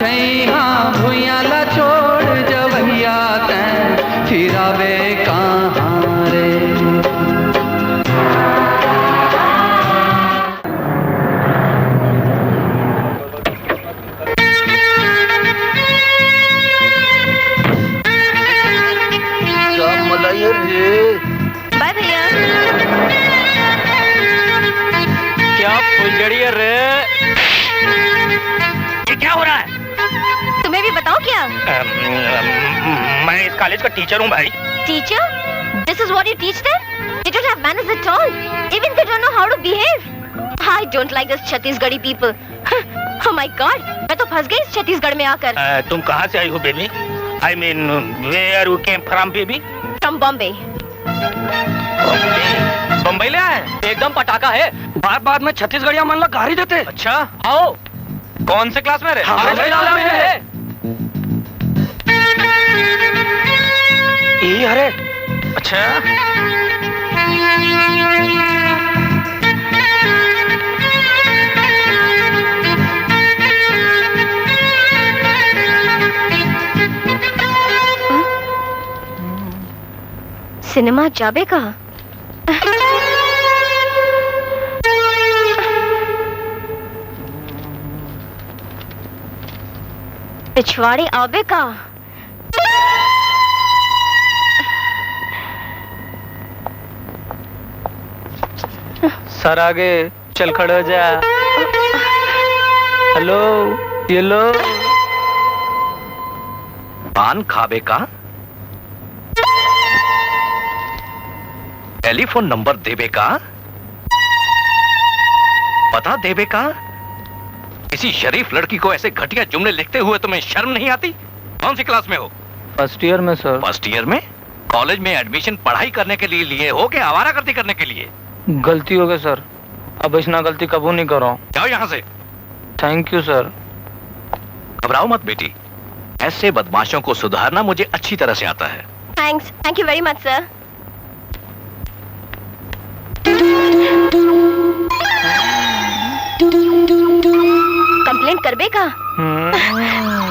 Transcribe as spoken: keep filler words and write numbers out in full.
छैहा भुइयां ला छोड़ जवैया तैं फिरावे कहाँ रे। क्या मलाइए रे? बाय भैया। क्या फुलझड़ी है रे? ये क्या हो रहा है? तुम्हें भी बताओ क्या? अम, अम, मैं इस कॉलेज का टीचर हूँ भाई। Teacher? This is what you teach them? They don't have manners at all. Even they don't know how to behave. I don't like this Chhattisgarhi people. Oh my God, मैं तो फंस गई इस छत्तीसगढ़ में आकर। अ, तुम कहाँ से आई हो baby? I mean, where you came from baby? From Bombay. Bambai ले आए? एकदम पटाखा है। बात बात में छत्तीसगढ़िया मन ला गारी देते। अच्छा, आओ। कौन से क्लास में रे? हमारे क्लास में है। ए, अरे। अच्छा। सिनेमा जाबे का? पिछवाड़े आबे का? सर आगे, चल खड़े हो जा। हेलो, ये लो। पान खाबे का? टेलीफोन नंबर देबे का? पता देबे का? किसी शरीफ लड़की को ऐसे घटिया जुमले लिखते हुए तुम्हें शर्म नहीं आती? कौन सी क्लास में हो? फर्स्ट ईयर में सर। फर्स्ट ईयर में? कॉलेज में एडमिशन पढ़ाई करने के लिए लिए हो कि आवारागर्दी करने के लिए? गलती हो गई सर, अब ऐसा गलती कबू नहीं करो। जाओ यहाँ से। Thank you sir. घबराओ मत बेटी, ऐसे बदमाशों को सुधारना मुझे अच्छी तरह से आता है। Thanks, thank you very much sir. Complaint करबे का? हम्म।